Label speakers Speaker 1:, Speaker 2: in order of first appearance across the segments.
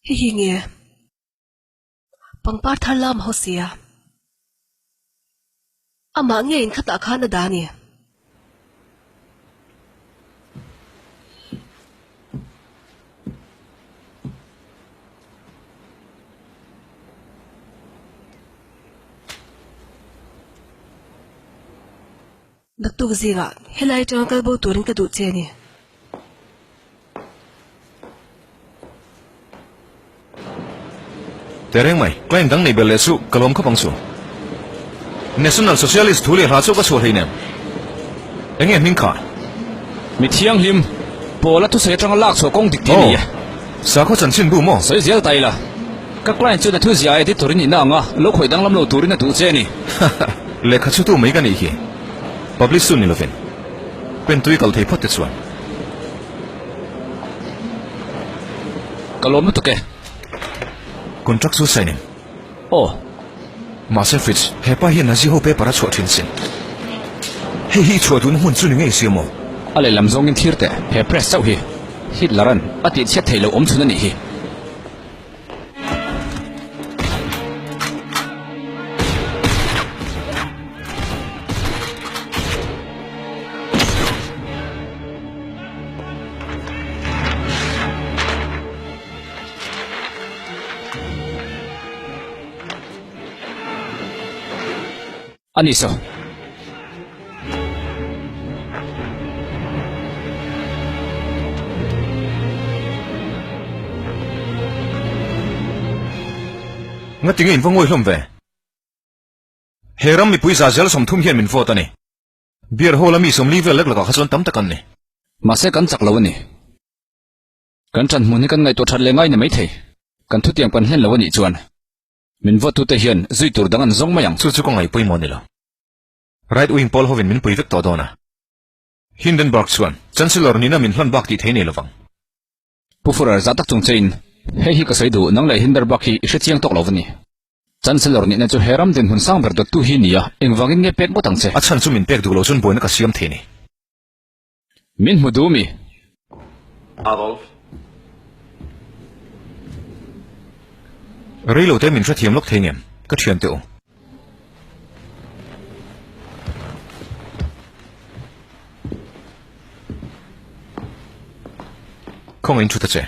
Speaker 1: Hei hi nge pangpar thar lam ho sia. Amah nge in khatah khan a dah a ni. Naktuk zingah helai atanga kal bo turin ka duh che a ni.
Speaker 2: Tehreng mai, client dang nei belh leh chu ka lawm khawp ang chu. National Socialist thu leh hla chu ka chhuah hleinem. Enge hming kha?
Speaker 3: Mi thianghlim, Paula thusawi atanga lak chhuah kawng dik tih a ni e.
Speaker 2: Aw, sakhaw chanchin bu maw?
Speaker 3: Sawi zel ta ila, ka client chuan a thu ziah editor in ina ang a, lo khawih danglam lo turin a duh che a ni.
Speaker 2: Lehkha chhutu mai ka nih hi. Publish chu ni lovin, pen tui kal thei phawt te chuan.
Speaker 3: Ka lawm lutuk e.
Speaker 2: Contract chu sign em?
Speaker 3: Aw.
Speaker 2: Mahse Fritz, hepa hian Nazi ho paper a chhuah thin sin. Hei hi i chhuah duhna hmun chu ni ngei sia maw?
Speaker 3: A lehlam zawngin thlir teh, he press chauh hi Hitler-a'n a tihchhiat theih loh awm chhun a nih hi. A ni saw.
Speaker 2: Ngatinge in va ngawi hlawm ve? He ram mipui za zel 30 hian min vote a ni. Beer hall a mi 40 vel lek lakah kha chuan tam tak an ni.
Speaker 3: Mahse kan chak lo a ni. Kan ṭan hmun hi kan ngaihtuah ṭhat leh ngai ni maithei. Kan thutiang kan hlen lo a nih chuan min vote-tute hian zui tur dang an zawng mai ang.
Speaker 2: Chu chu ka ngaih pawimawh ni lo. Right wing pawl hovin min pui vek tawh dawn a. Hindenburg chuan Chancellor nihna min hlan bak tih thei nei lovang.
Speaker 3: Pu Fuhrer zah tak chung chein, Hei hi ka sawi duh, nang leh Hindenburg hi i hrechiang tawk lo va ni. Chancellor nihna chu he ram dinhmun sang ber dawttu hi ni a, engvangin nge pek ngawt ang che?
Speaker 2: A chhan chu min pek duh lo chuan buaina ka siam thei ni.
Speaker 3: Min hmu duh mi?
Speaker 2: Adolf. Rei lo te min hrethiam lawk thei ngem? Ka thian teh u. Khawngaih in thu ta che.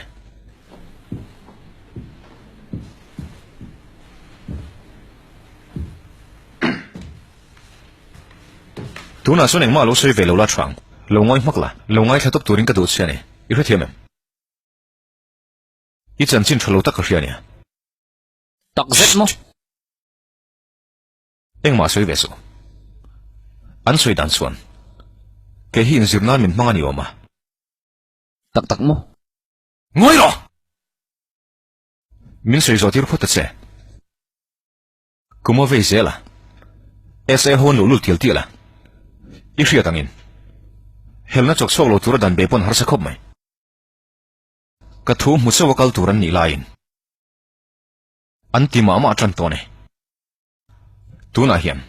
Speaker 2: Tunah chuan engmah lo sawi ve lo la thang, lo ngawi hmak la, lo ngaithla tawp turin ka duh che a ni, i hrethiam em? I chanchin tha lo tak ka hria nia.
Speaker 3: Tak zet maw?
Speaker 2: Engmah sawi ve suh. An sawi dan chuan kei hi inzir nan min hmang a ni awm a.
Speaker 3: Tak tak maw?
Speaker 2: Ngawi rawh! Min sawi zawh tir phawt ta che. Kum a vei zel a, SA ho an luh lut tial tial a, i hriat angin helna chawk chhuak lo tura dan be pawn harsa khawp mai. Ka thu hmu chauh a kal tur an nih laiin an ti mah mah tan tawh a ni. Tunah hian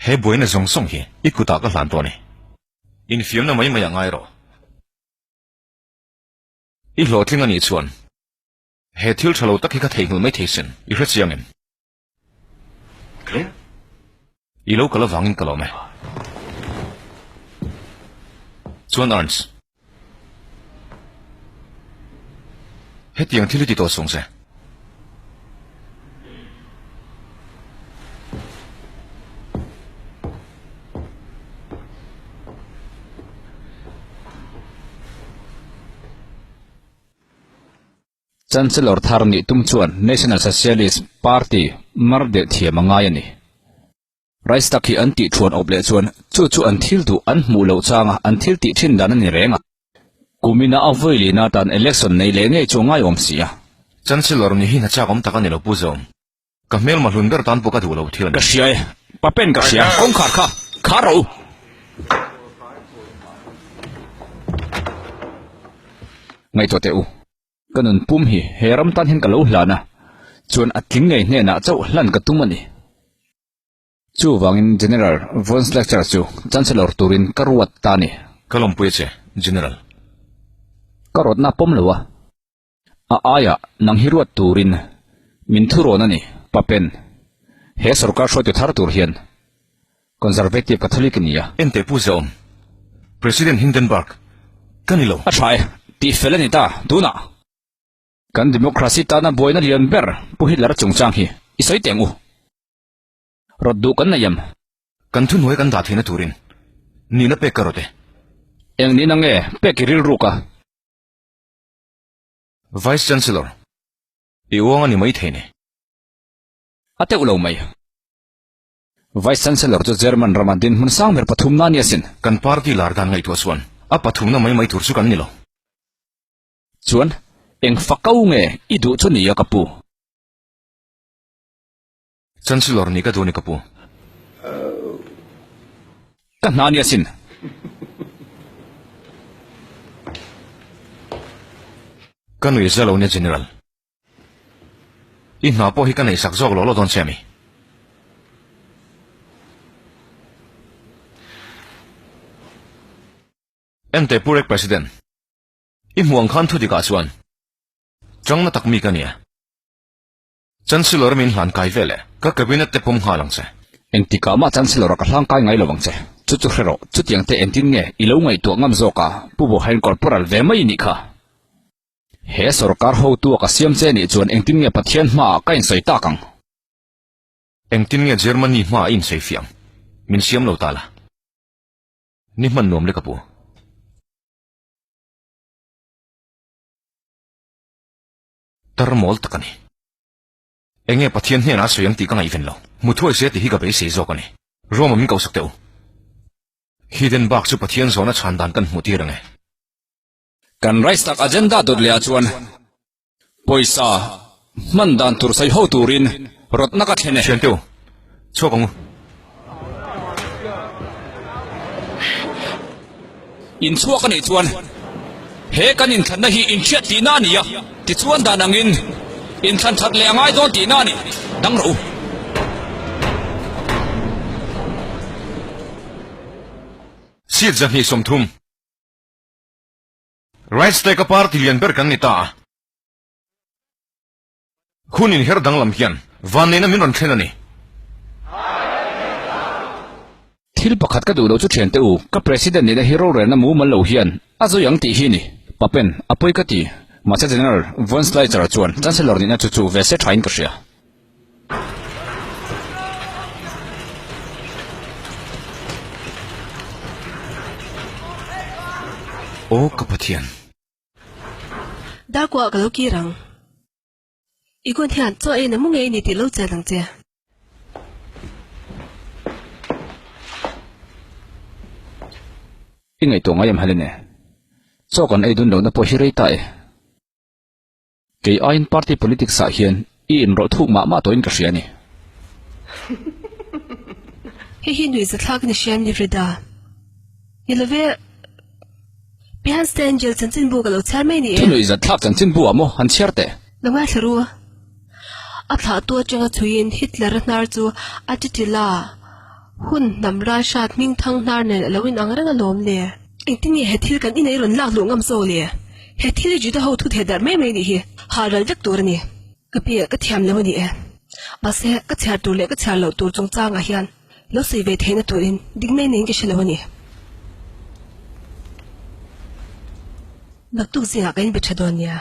Speaker 2: he buaina zawng zawng hi i kutah ka hlan tawh a ni. Infiamna mai mai ah ngai rawh. I hlawhtling a nih chuan He thil tha lo tak hi ka theihnghilh mai thei sin, i hre chiang em? I lo kal avangin ka lawm e. Chuan Ernst, hetiang thil hi ti tawh sung se.
Speaker 3: Chancellor thar nih tum chuan National Socialist Party mar deh thiam a ngai a ni. Reichstag hi an tih thuan awp leh chuan chu chu an thil duh an hmuh loh changa an thil tih thin dan a ni reng a. Kumina a vawi lehna atan election nei leh ngei chu a ngaiawm si a.
Speaker 2: Chancellor nih hi hna chak awm tak a ni lo Pu Zawm. Ka hmelma hlun ber tan pawh ka duh lo thil a ni.
Speaker 3: Ka hria e, Papen ka hria, kawngkhar kha khar rawh u. Ngaihtuah teh u, ka nun pum hi he ram tan hian ka lo hlan a, chuan a tling ngei hnenah chauh hlan ka tum a ni. Chuvangin General von Schlechter chu Chancellor turin ka ruat ta a ni.
Speaker 2: Ka lawmpui a che, General.
Speaker 3: Ka rawtna pawm lo a. A aiah nang hi ruat turin min thurawn a ni, Papen. He sorkar hruaitu thar tur hian Conservative Catholic i ni a.
Speaker 2: Enteh Pu Ziaawm, President Hindenburg ka ni lo.
Speaker 3: A tha e, tih fel a ni ta, tunah. Kan democracy tana buaina lian ber Pu Hitler-a chungchang hi i sawi teh ang u. Rawt duh kan nei em?
Speaker 2: Kan thuhnuai kan dah theihna turin nihna pek ka rawt e.
Speaker 3: Eng nihna nge pek i rilruk a?
Speaker 2: Vice Chancellor, I uang a ni mai thei ni.
Speaker 3: A teuh lo mai. Vice Chancellor chu German rama dinhmun sang ber pathumna a ni asin.
Speaker 2: Kan party lar dan ngaihtuah chuan a pathumna mai mai tur chu kan ni lo.
Speaker 3: Chuan, eng fakau nge i duh chu nia ka pu?
Speaker 2: Chancellor nih ka duh ni ka pu.
Speaker 3: Ka hna nia sin.
Speaker 2: Ka nui za lo nia General. I hna pawh hi ka neih sak zawk lo lo dawn che ami? Enteh Pu Rek President. I hmuh ang khan thu dikah chuan changna tak mi ka nia. Chancellor min hlan kai vel e, ka cabinet te pawm nghal ang che.
Speaker 3: Engtikah mah Chancellor a ka hlang kai ngai lo ang che. Chu chu hre rawh, chutiang te engtin nge i lo ngaihtuah ngam zawk a, Pu Bohain Corporal ve mai i nih kha. He sorkar hotu a ka siam che nih chuan engtin nge Pathian hmaah ka insawi tak ang?
Speaker 2: Engtin nge Germany hmaah i insawi fiah ang? Min siam lo ta la. Ni hman nuam le ka pu. Tar mawl tak a ni. Enge Pathian hnenah a sawi ang tih ka ngaihven lo. Hmu thuai se tih hi ka beisei zawk a ni. Roma min koh sak teh u. Hindenburg chu Pathian zawhna chhan dan kan hmuh tir ang e.
Speaker 3: Kan Reichstag agenda dawt leh ah chuan pawisa hman dan tur sawi ho turin rawtna ka thlen e.
Speaker 2: Thian teh u, chhuak ang u.
Speaker 3: Inchhuak a nih chuan he kan inthlanna hi inhriat tihna a ni a, tichuan dan angin inthlan that leh a ngai dawn tihna a ni. Dang rawh u.
Speaker 2: Seat 230. Reichstag-a party lian ber kan ni ta a. Hun inher danglam hian vanneihna min rawn thlen a ni.
Speaker 3: Thil pakhat ka duh lo chu thiante u, ka President nihna hi rorelna mumal lo hian a zui ang tih hi ni. Papen, a pawi ka ti. Mahse General von Schleicher chuan Chancellor nihna chu chu ve se thain ka hria.
Speaker 2: Aw ka Pathian.
Speaker 1: Darkuah ka lo kir ang. I gun hian chaw ei na mu ngei ni tih lo chian ang che.
Speaker 3: I ngaihtuah ngai em Helene? Chaw kan ei dun lohna pawh hi rei ta e. Kei aiin party politics ah hian i inrawlh thuk mah mah tawhin ka hria a ni.
Speaker 1: Hei hi nuihzathlak a ni hriam ni Frida. Ni love. Pi Hans te Angel chanchinbu ka lo chhiar mai ni e.
Speaker 3: Thu nuihzatthlak chanchinbu ah maw han chhiar teh?
Speaker 1: Lo ngaithla ru. A thlahtu atanga chhuiin Hitler-a hnar chu a ti ti la. Hun hnam ral hrat hming thang hnar nen a lo inang reng alawm le. Engtin nge he thil kan inei rawn lak luh ngam zawk le? He thil hi Juda ho thu theh darh mai mai nih hi hah ral vek tur a ni. Ka pi ka thiam lo a ni e. Mahse, ka chhiar tur leh ka chhiar loh tur chungchangah hian Lo sawi ve theihna turin dik mai niin ka hre lo a ni. Naktuk zingah kan inbe tha dawn nia.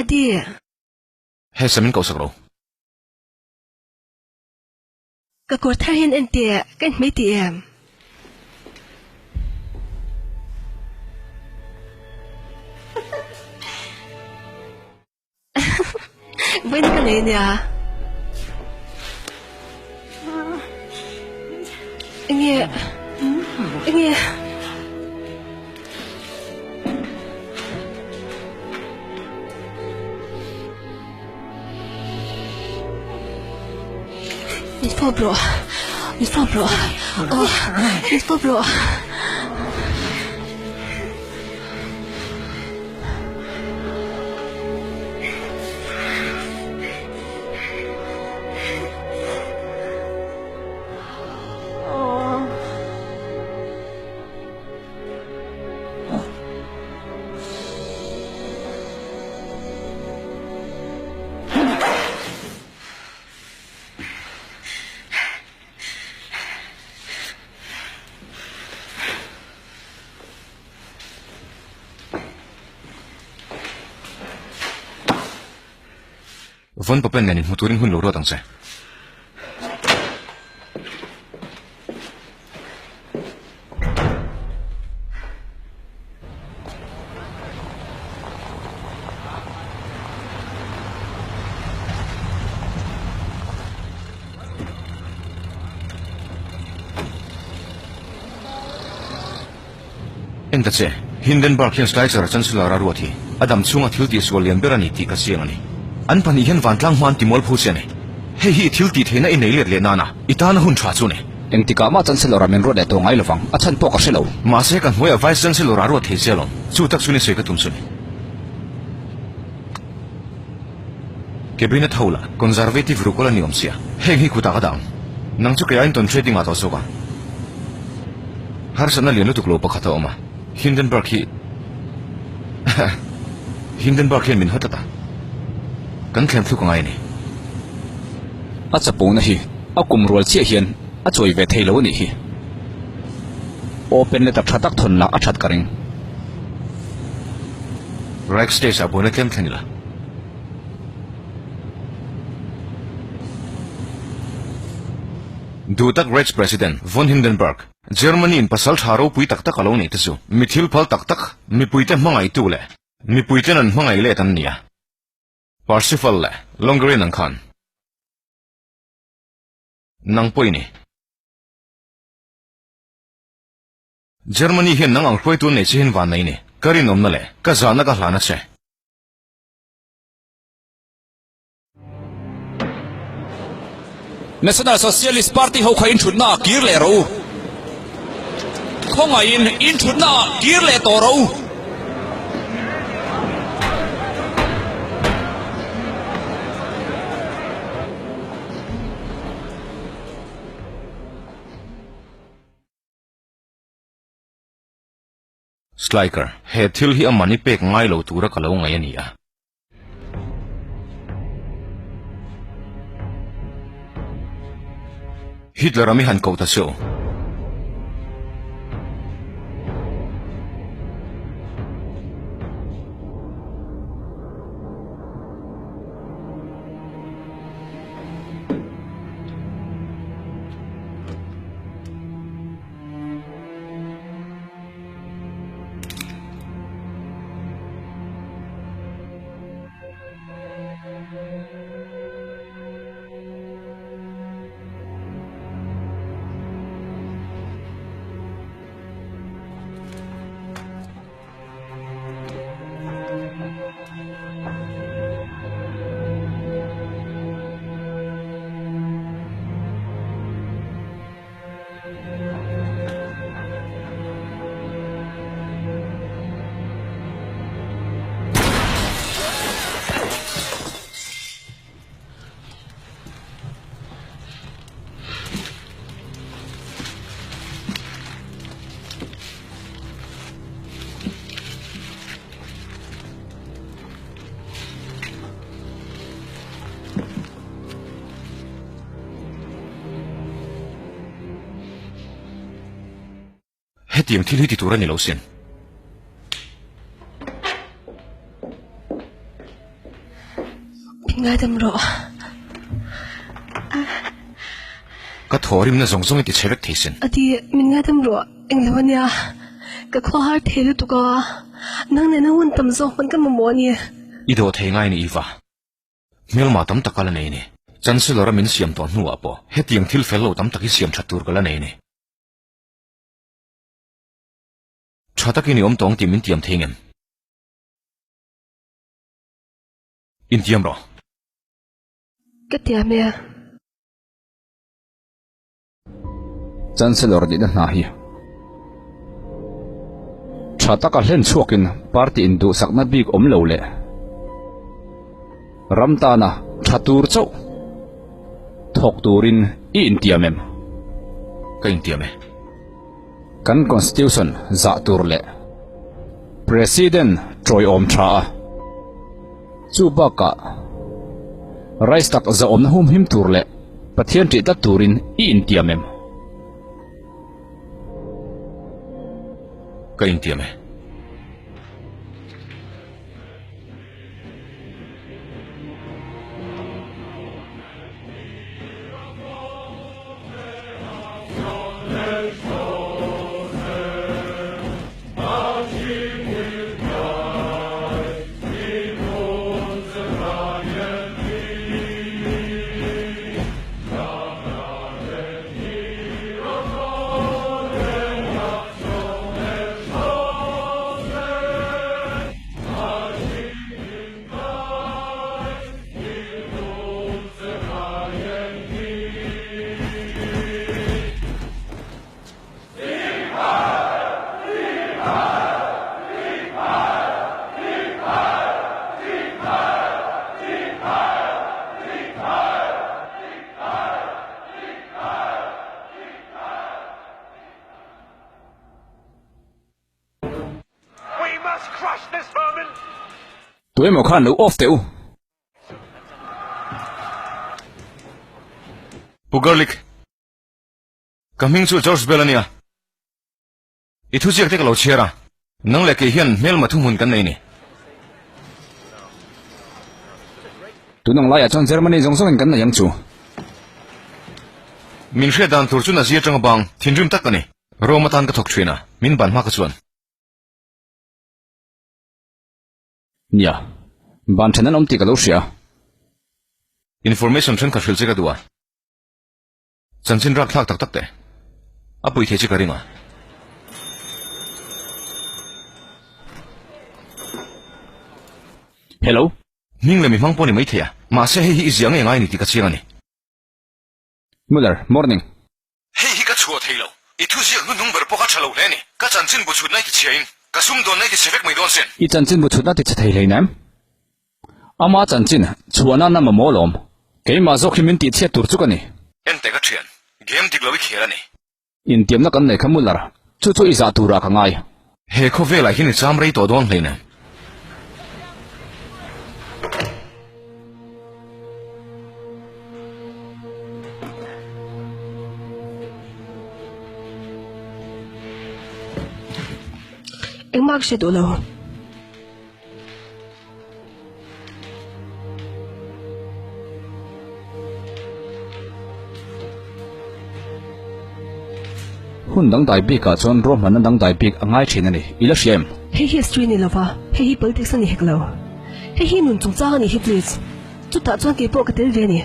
Speaker 1: Adi.
Speaker 2: He sam in koh sak lo.
Speaker 1: Ka kawr thar hian en teh, ka en hmei tih em? Vawiin ka nei nia. Enge, enge. Min fawp rawh, min fawp rawh, aw min fawp rawh.
Speaker 2: Von Papen nen inhmu turin hun lo ruat ang che. En ta che, Hindenburg hian Schleicher-a Chancellor a ruat hi a dam chhunga thil tihsual lian ber a ni tih ka chiang a ni. An pahnih hian vantlang hma an ti mual pho che a ni. Hei hi i thil tih theihna i nei let leh nana i tana hun tha chu a ni.
Speaker 3: Engtikah mah Chancellor-a min ruat leh tawh ngai lovang, a chhan pawh ka hre lo.
Speaker 2: Mahse ka hnuaiah Vice Chancellor-a ruat thei che alawm, chu tak chu ni sawi ka tum chu ni. Cabinet ho lah Conservative rukawl a ni awm sia, heng hi khutah ka dah ang. Nang chu kei aiin tawn hriat i ngah tawh zawk a. Harsatna lian lutuk lo pakhat a awm a, Hindenburg hi Hindenburg hian min haw tlat a, kan thlem thluk a ngai a ni.
Speaker 3: A chapona hi a kum rual chiah hian a chawi ve thei lo a nih hi. Open letter tha tak thawn lah a that ka ring.
Speaker 2: Reichstage ah buaina tlem thlen ila. Duh tak Reichs President von Hindenburg, Germany in pasal tha ropui tak tak a lo neih te chu mi thil phal tak tak, mipuite hmangaihtu leh mipuiten an hmangaih let an ni a. Parsifal leh Lohengrin ang khan nang pawh i ni. Germany hian nang ang hruaitu an nei che hian van nei ni. Ka rinawmna leh ka zahna ka hlana che.
Speaker 3: National Socialist Party ho kha inthutna ah kir leh rawh u. Khawngaihin inthutna ah kir leh tawh rawh u.
Speaker 2: Sliker, he thil hi a man i pek ngai lo tura ka lo ngaih a ni a. Hitler-a mi han koh ta che u. Hetiang thil hi ti tur a ni lo sin.
Speaker 1: Min ngaidam rawh.
Speaker 2: Ka thawhrimna zawng zawng i ti chhe vek thei sin.
Speaker 1: A ti, min ngaidam rawh. Englo a nia. Ka khua har thei lutuk a. Nang nena hun tam zawk hman ka mamawh a ni.
Speaker 2: I dawh thei ngai ni Eva. Hmelma tam tak ka la nei a ni. Chancellor a min siam tawh hnuah pawh hetiang thil fel lo tam tak hi siam that tur ka la nei a ni. Tha takin i awm tawng tih min tiam thei ngem? Intiam rawh.
Speaker 1: Ka tiam e.
Speaker 3: Chancellor nihna hna hi tha taka hlen chhuakin party induhsakna bik awm lo leh ram tana tha tur chauh thawk turin i intiam em?
Speaker 2: Ka intiam e.
Speaker 3: Kan Constitution zah tur leh President tawiawm tha a, chu bakah Reichstag zahawmna humhim tur leh Pathian ṭih tlat turin i intiam em?
Speaker 2: Ka intiam e.
Speaker 3: Tu emaw khan lo off teh u.
Speaker 2: Pu Garlic, ka hming chu George Bell a nia. I thuziak te ka lo chhiar a, nang leh kei hian hmelma thuhmun kan nei ni.
Speaker 3: Tun ang laiah chuan Germany zawng zawngin kan nei ang chu.
Speaker 2: Min hriat dan tur chu Nazi atanga bang thinrim tak ka ni. Rome atan ka thawk thin a, min ban hma ka chuan.
Speaker 3: Nia, ban then an awm tih ka lo hria.
Speaker 2: Information thenkhat hrilh che ka duh a. Chanchin rak thlak tak tak teh. A pui thei che ka ring a.
Speaker 3: Hello.
Speaker 2: Hming leh mi hmang pawh ni maithei a, mahse hei hi i zia ngei ngai a ni tih ka chiang a ni.
Speaker 3: Muller, morning.
Speaker 2: Hei hi ka chhuah thei lo. I thuziak hnuhnung ber pawh kha tha lo hle a ni. Ka chanchinbu chhutna i tichhiain, ka sumdawnna i tichhe vek mai dawn sin.
Speaker 3: I chanchinbu chhutna tichhe thei hlei nem. Ama chanchin chhuahna na mamawh lawm. Keimah zawk hi min tihchhiat tur chu ka ni.
Speaker 2: Enteh ka thian, game dik lo i khel a ni.
Speaker 3: Intiamna kan nei kha Muller, chu chu i zah turah ka ngai.
Speaker 2: He khawvelah hian i cham rei tawh dawn hlei nen.
Speaker 1: Engmah ka hre duh lo.
Speaker 3: Hun dangdai bikah chuan ruahmanna dangdai bik a ngai thin a ni. I la hria em?
Speaker 1: Hei hi history ni lova, hei hi politics a ni hek lo. Hei hi nun chungchang a nih hi please. Chutah chuan kei pawh ka tel ve a ni.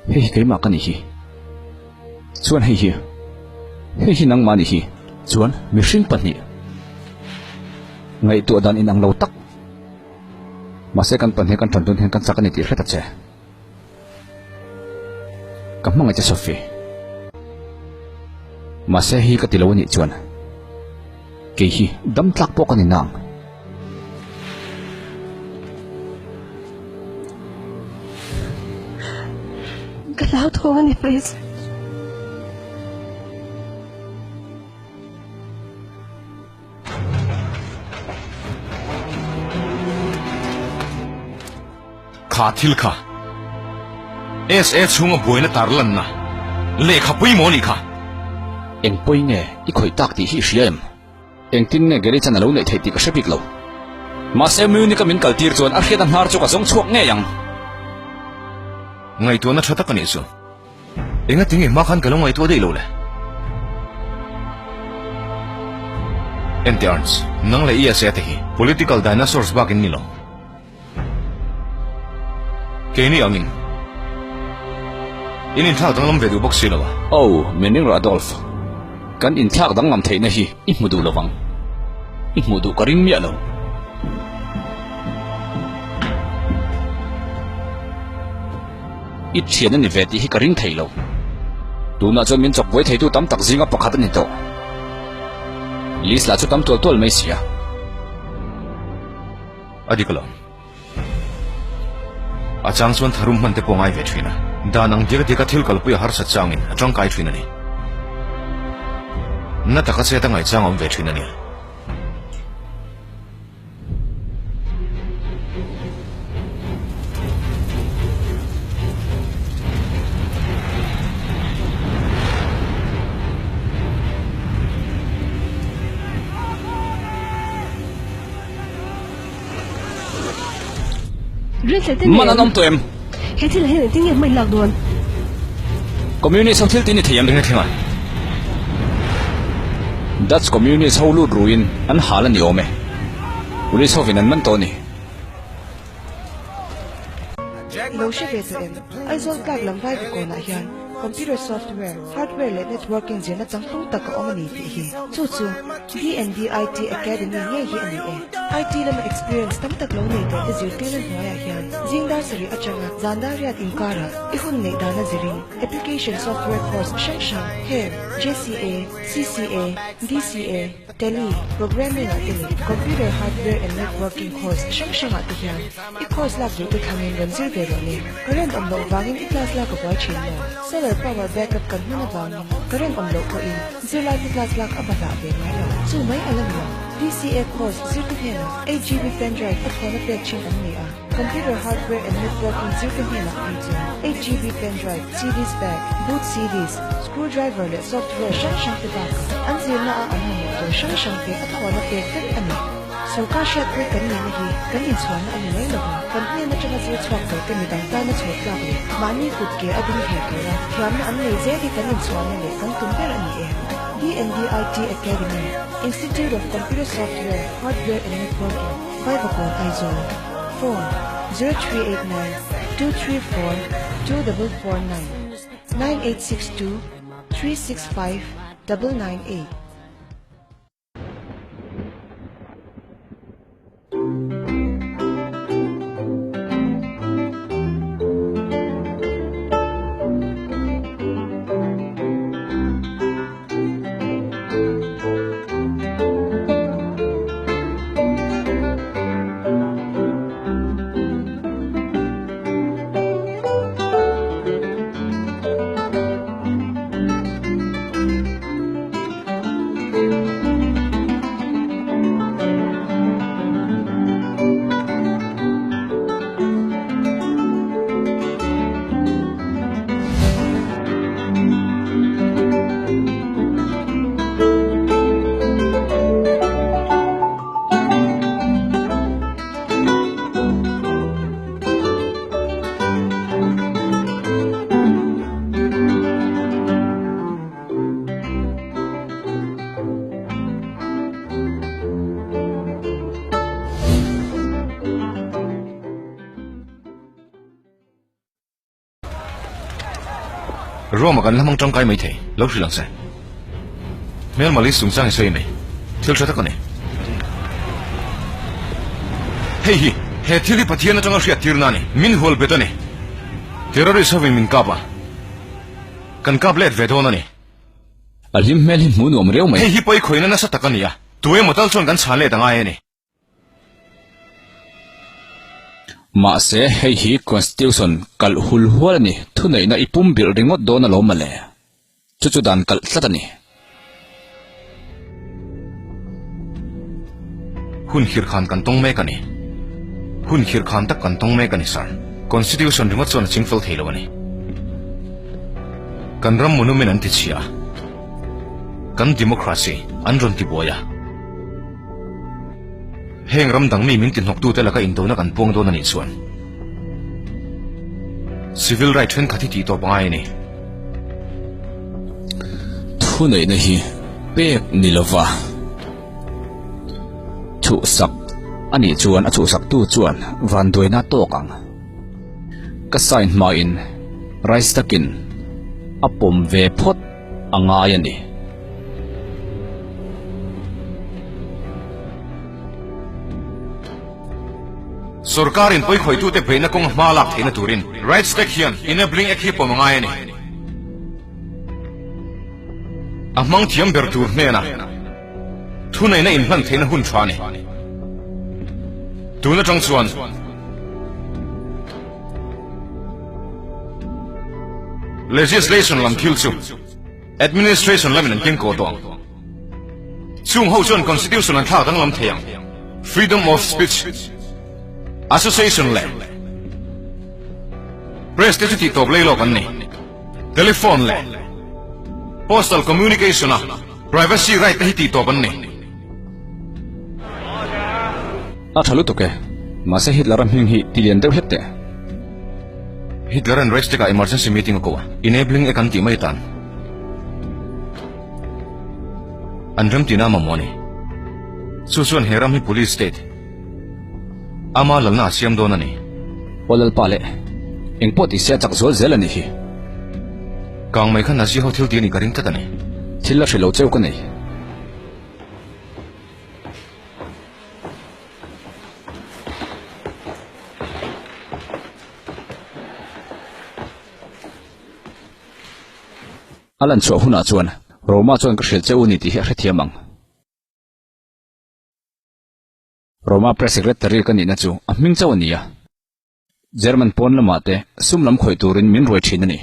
Speaker 3: Hei hi keimah ka nih hi. Chuan hei hi. Hei hi nangmah nih hi. Chuan mihring pahnih. Ngaihtuah dan inang lo tak. Mahse kan pahnih kan tan dawn hian kan chak a ni tih hret a che. Ka hmangaih che Sophie. Mahse hei hi ka ti lo a nih chuan kei hi dam tlak pawh ka ni nang.
Speaker 1: Ka hlauthawng a ni Fritz.
Speaker 2: Kha thil kha SA chhunga buaina tar lanna lehkha pawimawh anih kha.
Speaker 3: Eng pawi nge i khawih tak tih hi i hria em? Engtin nge Gary chan a lo neih theih tih ka hre bik lo. Mahse Munich a min kal tir chuan a hriat a hnar chu ka zawng chhuak ngei ang.
Speaker 2: Ngaihtuahna tha tak anih chu. Engati nge hma khan ka lo ngaihtuah daih lo le? Enteh Ernst, nang leh ESA te hi political dinosaurs bak in ni lo. Keini angin in inthlak danglam ve duh bawk si lo a.
Speaker 3: Oh, Mening Radolf, kan inthlak danglam theihna hi i hmu duh lovang. I hmuh duh ka ring miah lo. I thian a ni ve tih hi ka ring thei lo. Tunah chuan min chawk buai theitu tam tak zinga pakhat a ni tawh. Liz lah chu tam tual tual mai si a.
Speaker 2: A dik alawm. A chang chuan tharum hman te pawh ngai ve thin a. Dan ang diak diaka thil kalpui a harsat changin a tangkai thin a ni. Na taka chet a ngaihchang a awm ve thin a nia.
Speaker 3: Man an awm tawh em?
Speaker 1: He thil ah hian engtin nge hma in lak dawn?
Speaker 3: Communist ho thil tih ni thei em?
Speaker 2: Enge thleng a?
Speaker 3: Dutch Communist ho lut ruin an hal a ni awm e. Police hovin an man tawh a ni.
Speaker 4: Lo hre ve tawh em? Aizawl tlak lam vai vakawnah hian. Computer Software, Hardware leh Networking zirna changtlung tak a awm a ni tih hi. Chu chu DND IT Academy ngei hi a ni e. IT lama experience tam tak lo nei tawh te zirtirna hnuaiah hian zing dar sarih atanga zan dar riat inkarah i hun neih dana zirin Application Software Course hrang hrang heng JCA, CCA, DCA, Tally, Programming ah te leh Computer Hardware and Networking course hrang hrang ah te hian i course lak duh te thlangin rawn zir ve rawh le. Current awm loh vangin i class lak a buai thin maw? Solar power backup kan hman avangin current awm loh pawhin zirlai te class lak a bahlah ve ngai lo. Chu mai a la ni lo. DCA course zirte hnenah 8GB pen drive a thlawna pek thin an ni a. Computer hardware and networking zirte hnenah phei chuan 8GB pen drive, CDs bag, boot CDs, screw driver leh software hrang hrang te bakah an zirna a an mamawh tur hrang hrang te a thlawna pek vek a ni. Sorkar hriatpui kan nihna hi kan inchhuahna a ni mai lova, kan hnen atanga zir chhuak tawh te midang tana chhawr tlak leh mahni kut ke a ding thei tura thiamna an nei zel hi kan inchhuahna leh kan tum ber a ni e. DNDIT Academy, Institute of Computer Software, Hardware and Networking. Vaivakawn Aizawl, Phone, 0389 234 2449 9862 365 998.
Speaker 2: Rome-a kan la hmang tangkai mai thei, lo hrilh ang che. Hmelma list chungchang i sawi mai, thil tha tak a ni. Hei hi, he thil hi Pathian atanga hriat tirna a ni, min hual bet a ni. Terrorist hovin min kap a, kan kap let ve dawn a ni.
Speaker 3: A hlim hmel hi hmuh nuam riau mai.
Speaker 2: Hei hi pawikhawihna nasa tak a ni a, tu emaw tal chuan kan chhan let a ngai a ni.
Speaker 3: Mahse, hei hi Constitution kalh hul hual a ni, thuneihna i pum bilh ringawt dawn alawm mawle. Chu chu dan kalh tlat a ni.
Speaker 2: Hun khirkhan kan tawng mek a ni. Hun khirkhan tak kan tawng mek a ni, Sir. Constitution ringawt chuan a chingfel thei lo a ni. Kan ram monument an ti chhia a, kan democracy an rawn ti buai a. Heng ram dang mi min ti hnawktute laka indona kan puang dawn a nih chuan civil right thenkhat hi tih tawp a ngai a ni.
Speaker 3: Thuneihna hi pek ni lova chhuhsak a nih chuan a chhuhsaktu chuan vanduaina tawk ang. Ka sign hmain rice takin a pawm ve phawt. a ngai a ni.
Speaker 2: Sorkarin pawikhawitute beihna kawng hma lak theihna turin Rights Act hian Enabling Act hi pawm a ngai a ni. A hmang thiam ber tur hnena thuneihna inhlan theihna hun tha a ni. Tun atang chuan. Legislation lam thil chu Administration lamin an keng kawh tawh ang. Chung ho chuan Constitution an thlak danglam thei ang. Freedom of Speech, Association leh Press te chu tih tawp lei lawk an ni. Telephone leh Postal Communication a Privacy right te hi tih tawp an ni.
Speaker 3: A tha lutuk e. Mahse Hitler-a hming hi ti lian deuh hlek teh.
Speaker 2: Hitler-a'n Reichstag-ah emergency meeting a ko a, enabling act an tih mai tan an remtihna a mamawh a ni. Chu chuan he ram hi police state ama lalna a siam dawn a ni.
Speaker 3: Aw Lalpa leh, engpawh tih se a chak zual zel a nih hi.
Speaker 2: Kang mai kha Nazi ho thil tih a nih ka ring tlat a ni.
Speaker 3: Thil la hre lo cheu ka nei. A lan chhuah hunah chuan Roma chuan ka hrilh che u ni tih hi a hrethiam ang. Roma Press Secretary ka nihna chu a hming chauh a ni a. German pawn lamah te sum lam khawih turin min ruai thin a ni.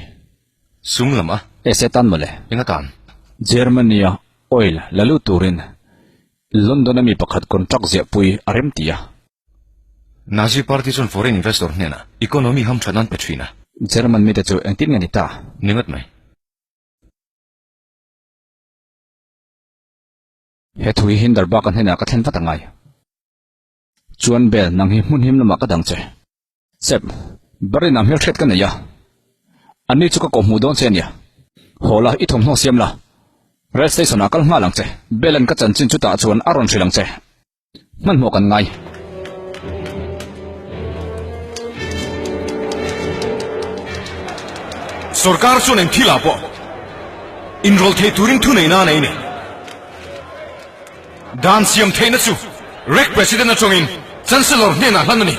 Speaker 2: Sum lam a?
Speaker 3: E se tan mawle.
Speaker 2: Enga tan?
Speaker 3: Germany-a oil la lut turin London-a mi pakhat contract ziahpui a rem ti a.
Speaker 2: Nazi party chuan foreign investor hnenah economy hamthat nan pe thin a.
Speaker 3: German mite chu engtin nge ni ta?
Speaker 2: Ni ngat mai.
Speaker 3: He thu hi Hinderberg-a hnenah ka thlen vat a ngai. Chuan Bell, nang hi hmun him lamah ka dang che. Sep, Berlin-ah hmelhriat ka nei a. Anni chu ka kawhhmuh dawn che a nia. Haw la, i thawmhnaw siam la. Rail station-ah kal nghal ang che. Bell-a'n ka chanchin chutah chuan a rawn hrilh ang che. Hmanhmawh kan ngai.
Speaker 2: Sorkar chuan eng thilah pawh inrawlh thei turin thuneihna a nei ni. Dan siam theihna chu Rec President atangin Chancellor hnenah hlan a ni.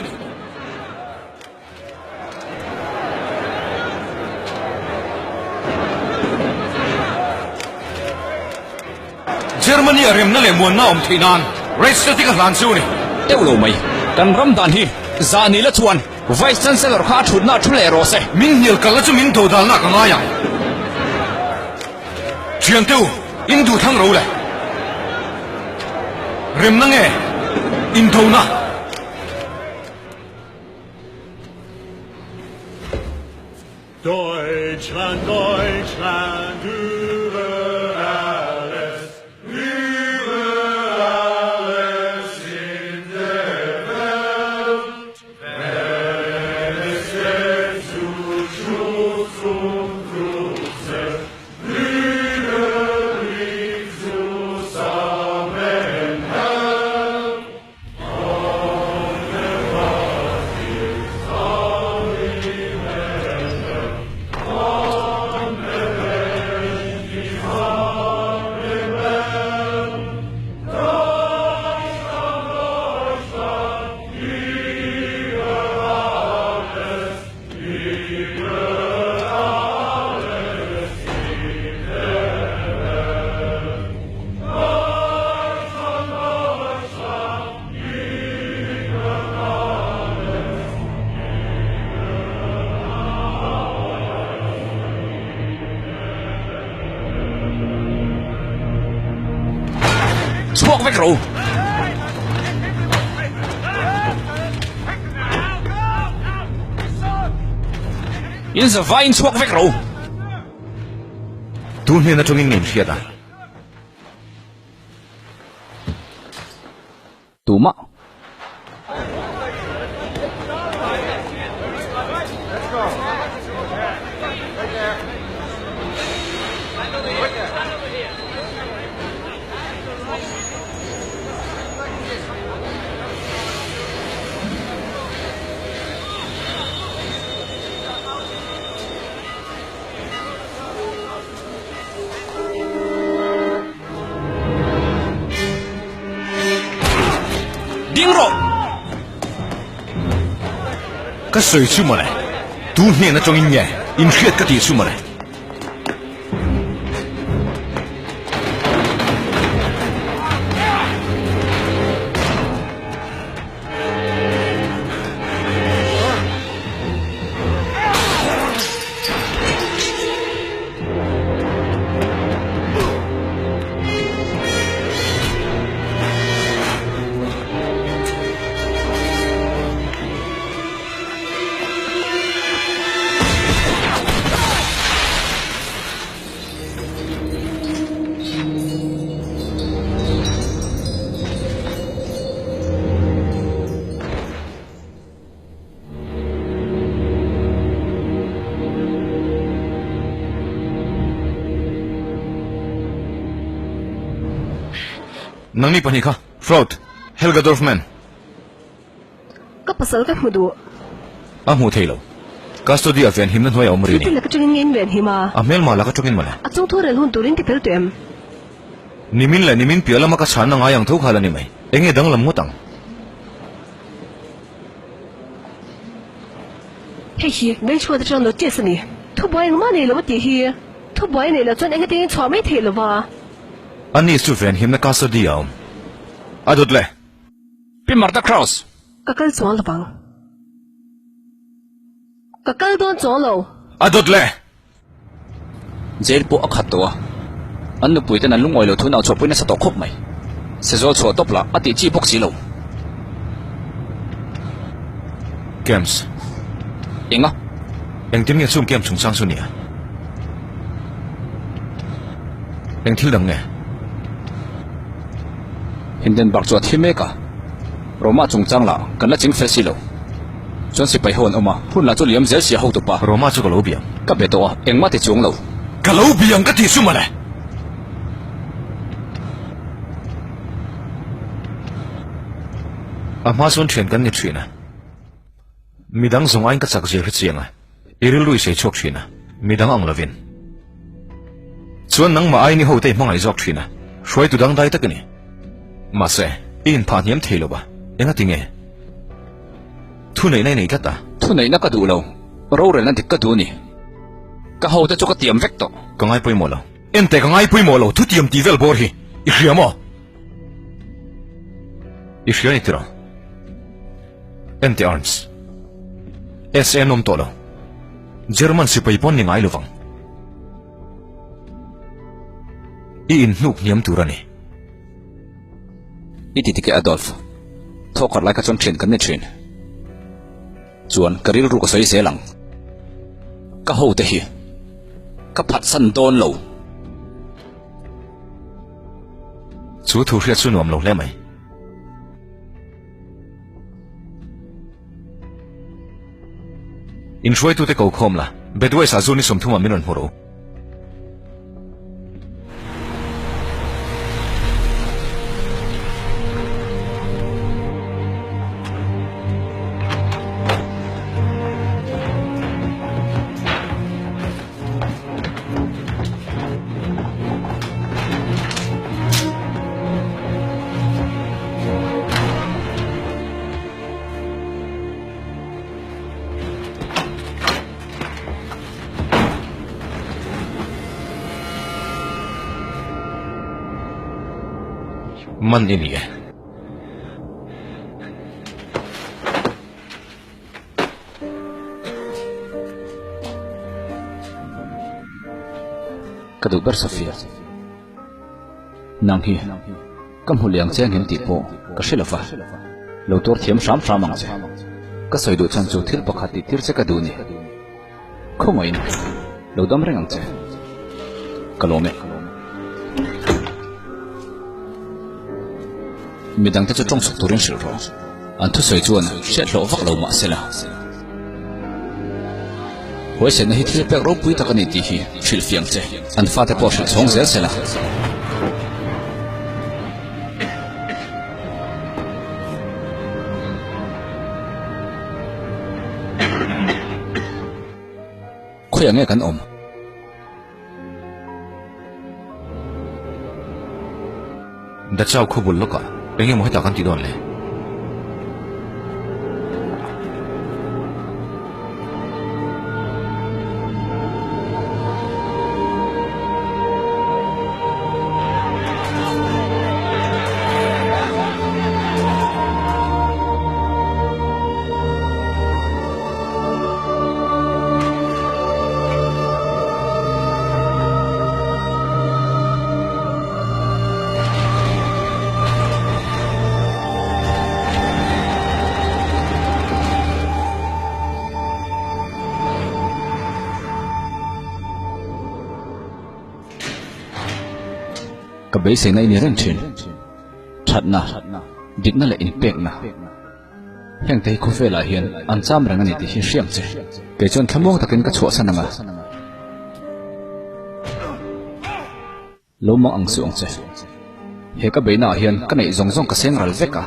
Speaker 2: Germany a remna leh muanna awm theih nan Reichstag a hlan chu a ni.
Speaker 3: Teuh lo mai. Kan ram dan hi zah ni la chuan Vice Chancellor kha a thutna a thu leh rawh se.
Speaker 2: Min hnial kalna chu min dodalna ka ngai ang. Thiante u, in duh thlang ro le. Remna nge indona?
Speaker 5: Deutschland, Deutschland über alles, über alles in der Welt, wenn es geht zu Schutz und Trutze, Brüderlich zusammenhält.
Speaker 3: Chhuak vek ro. In zavaiin chhuak vek ro.
Speaker 2: Tu hnen atangin nge in hriat a?
Speaker 3: Tumah. Ding rawh!
Speaker 2: Ka sawi chu mawle, tu hnen atangin nge inhriat ka tih chu mawle. Nangni pahnih kha, Fraud, Helga Dorfman.
Speaker 1: Ka pasal ka hmu duh.
Speaker 2: A hmu thei lo. Custody a venhimna hnuai a awm ri a ni.
Speaker 1: Thil laka tangin nge in venhim a?
Speaker 2: A hmelma laka tangin mawle.
Speaker 1: A chungthu rel hun turin ti fel tawh em?
Speaker 2: Nimin leh nimin piah lama ka chhanna ngai ang tho khal a ni mai. Enge danglam ngawt ang?
Speaker 1: Hei hi vengchhuat atang notice a ni. Thubuai engmah nei lo a tih hi. Thubuai neih loh chuan engati chhuah mai theih lova.
Speaker 2: Ani chu venhimna custody a awm. A dawt le.
Speaker 3: Pi Martha Kraus!
Speaker 1: Ka kal chuang lovang. Ka kal dawn chuang lo.
Speaker 2: A dawt le!
Speaker 3: Jail pawh a khat tawh a, an nupui ten an lungawi lo thu nau chhuahpui nasa tawh khawp mai. Sezawl chhuah tawp lah a tih chi bawk si lo.
Speaker 2: Camps.
Speaker 3: Enga?
Speaker 2: Engtin nge chung camp chungchang chu nia? Eng thil dang nge?
Speaker 3: Hindenburg chu a thi mek a, Roma chungchang lah kan la ching fel si lo. Chuan sipai ho an awm a, hun lah chu liam zel sia hotu pa.
Speaker 2: Roma chu ka lo biang.
Speaker 3: Ka be tawh a, engmah ti chuang lo.
Speaker 2: Ka lo biang ka ti chu mawle! A hma chuan thian kan ni thin a, midang zawng aiin ka chak zir hi chiang a, i rilru i sei chhuak thin a, midang ang lovin. Chuan nangmah aiin i hote i hmangaih zawk thin a, hruaitu dangdai tak i ni. Mahse, i inphah hniam thei lo a, engati nge? Thuneihna i nei tlat a.
Speaker 3: Thuneihna ka duh lo, rorelna dik ka duh a ni. Ka hote chu ka tiam vek tawh.
Speaker 2: Ka ngai pawimawh lo. Ente ka ngai pawimawh lo, thutiam tih vel bawr hi i hria maw? I hria ni tiraw? Ente Arms. SA an awm tawh lo. German sipai pawn ni ngai lovang. I inhnuk hniam tur a ni.
Speaker 3: I ti dik e Adolf. Thawkhat lai kha chuan thian kan ni thin. Chuan ka rilru ka sawi zel ang. Ka hote hi ka phatsan dawn lo.
Speaker 2: Chu thu hriat chu nuam lo hle mai. Inhruaitute ko khawm la, Bedwise ah zu ni 30 ah min rawn hmu ro. Man i ni e.
Speaker 3: Ka duh ber Sofia. Nang hi ka hmu liang che angem tih pawh ka hre lova, lo tuar thiam hram hram ang che. Ka sawi duh chhan chu thil pakhat tih tir che ka duh ni. Khawngaihin lo dam reng ang che. Ka lawm e. Midangte chu tawng chhuk turin hrilh rawh. An thusawi chuan hriat hlawh vak lo mah sela. Huaisenna hi thil pek ropui tak a ni tih hi hrilh fiang che. An fate pawh hrilh chhawng zel sela. Khawiah nge kan awm?
Speaker 2: Dachau khawbul lawkah eng emaw hetah kan ti dawn le?
Speaker 3: Ka beiseina i ni reng thin. Thatna, dikna leh inpekna. Hengte hi khawvelah hian an cham reng a ni tih hi hriam che. Kei chuan thlamuang takin ka chhuahsan ang a. Lo mang ang suh ang che. He ka beihna ah hian ka neih zawng zawng ka seng ral vek a.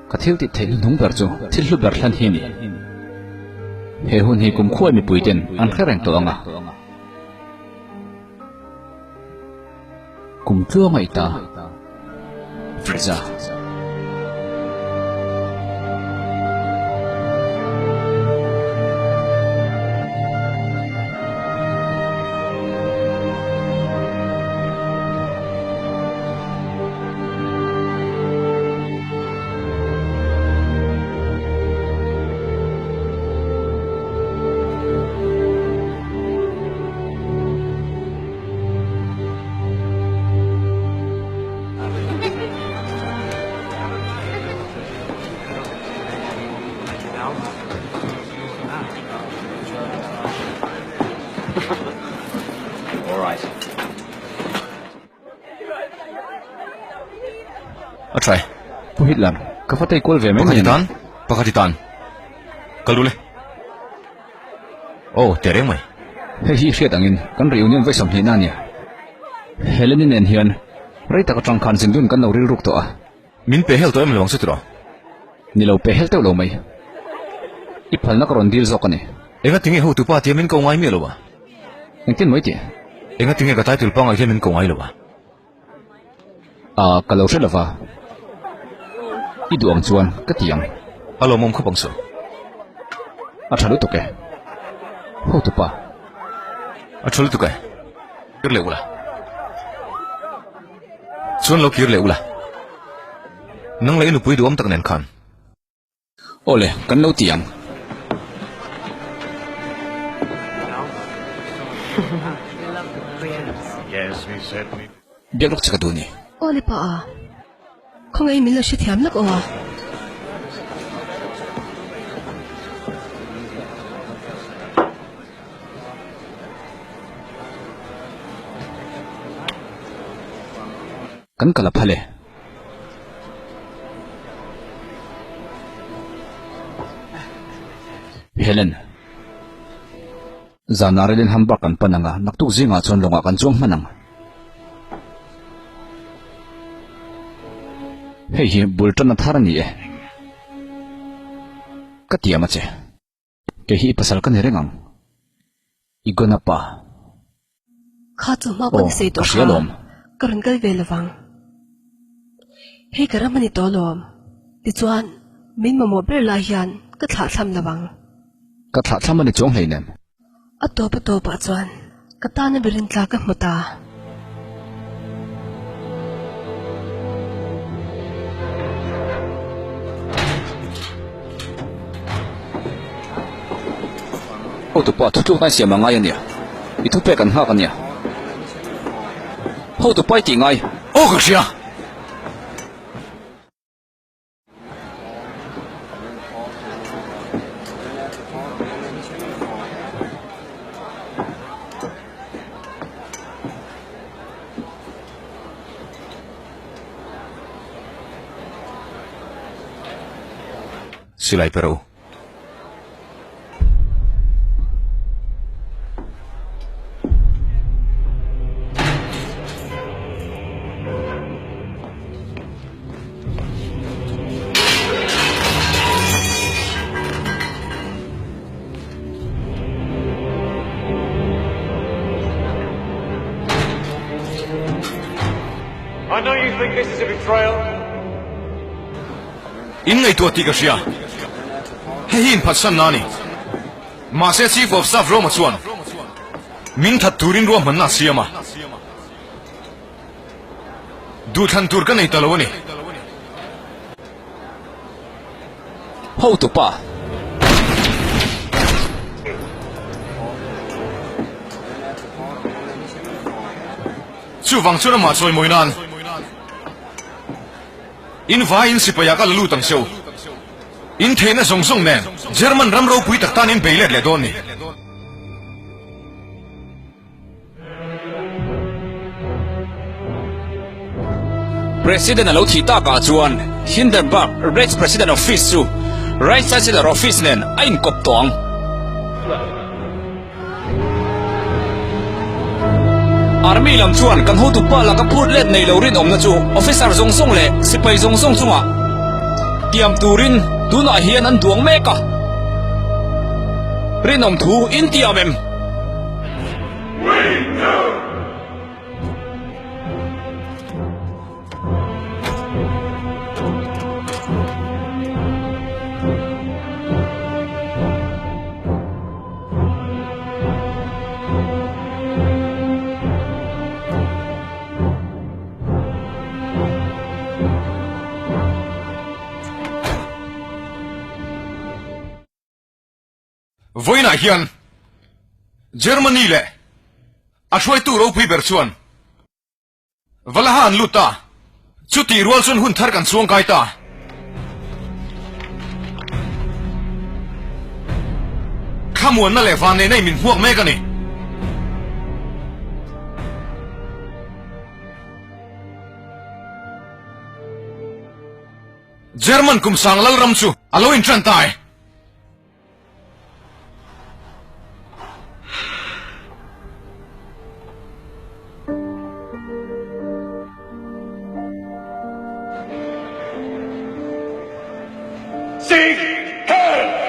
Speaker 3: Ka thil tih theih hnuhnung ber chu thil hlu ber hlan hi a ni. He hun hi kumkhuai mipui ten an hre reng tawh ang a. Kum tluanga i ta, Fritza.
Speaker 2: A try.
Speaker 3: Pu Hitler, ka va tei kual ve mai
Speaker 2: Pakhat
Speaker 3: mai
Speaker 2: i tan, pakhat i tan. Kal dul e. Oh, teh reng mai.
Speaker 3: Hei hi hriat angin kan reunion vawi 20 na a nia. Heleni nen hian rei tak atang khan zindun kan lo rilruk tawh a.
Speaker 2: Min pe hel tawh em lo ang chu tiraw?
Speaker 3: Ni lo pe hel teuh lo mai. I phalna ka rawn dil zawk a ni.
Speaker 2: Enga tinge hotupa tia min ko ngai miah lo a?
Speaker 3: Engtin mai tih?
Speaker 2: Enga tinge ka title pangai hian min ko ngai lo a?
Speaker 3: A, ka lo hre lova. I duh ang chuan ka ti ang.
Speaker 2: A lawmawm khawp ang saw.
Speaker 3: A tha lutuk e. Hotupa.
Speaker 2: A tha lutuk e. Kir leh ula. Chuan lo kir leh ula. Nang leh i nupui duhawm tak nen khan.
Speaker 3: Awle, kan lo ti ang. Biak lawk che ka duh ni.
Speaker 1: Awle pa a, khawngaih min lo hrethiam lawk aw a.
Speaker 3: Kan kal a phal e. Helen. Zanah relin Hamburg kan pan ang a, naktuk zingah chuan lawngah kan chuang hman ang. Hei hi bul tanna thar a ni e. Ka tiam a che. Kei hi i pasal ka ni reng ang. I gona pa.
Speaker 1: Kha chu hma pawn i sawi tawh kha. Ka rawn kal ve lovang. Hei ka ram a ni tawh alawm. Tichuan, min mamawh ber lai hian ka thlahthlam lovang.
Speaker 3: Ka thlahthlam a ni chuang hleinem.
Speaker 1: A tawp a tawpah chuan ka tana berin tla ka hmu ta.
Speaker 3: Hotupa thutlukna i siam a ngai a nia. I thupek an nghak a nia. Hotupa i tih ngai.
Speaker 2: Aw ka hria! Silai pe rawh u. In ngaihtuah tih ka hria. Hei hi inphatsanna a ni. Mahse Chief of Staff Roma chuan min that turin ruahmanna a siam a. Duhthlan tur ka nei ta lo a ni.
Speaker 3: Hotupa.
Speaker 2: Chuvang chuan amah chawimawi nan in vaiin sipai ah ka la lut ang cheu. In theihna zawng zawng nen German ram ropui tak tan in bei let leh dawn ni.
Speaker 3: President a lo thih takah chuan Hindenburg Reich President Office chu Reich Chancellor Office nen a inkawp tawh ang. Army lam chuan kan hotupa laka phut let nei lo rinawmna chu officer zawng zawng leh sipai zawng zawng chungah tiam turin tunah hian an duang mek a. Rinawm thu in tiam em?
Speaker 2: Vawiinah hian Germany leh a hruaitu ropui ber chuan Valaha an lut ta. Chutih rual chuan hun thar kan chuang kai ta. Thlamuanna leh vanneihna in min hmuak mek a ni. German kum sang lalram chu a lo inṭan ta e.
Speaker 5: Sieg Heil!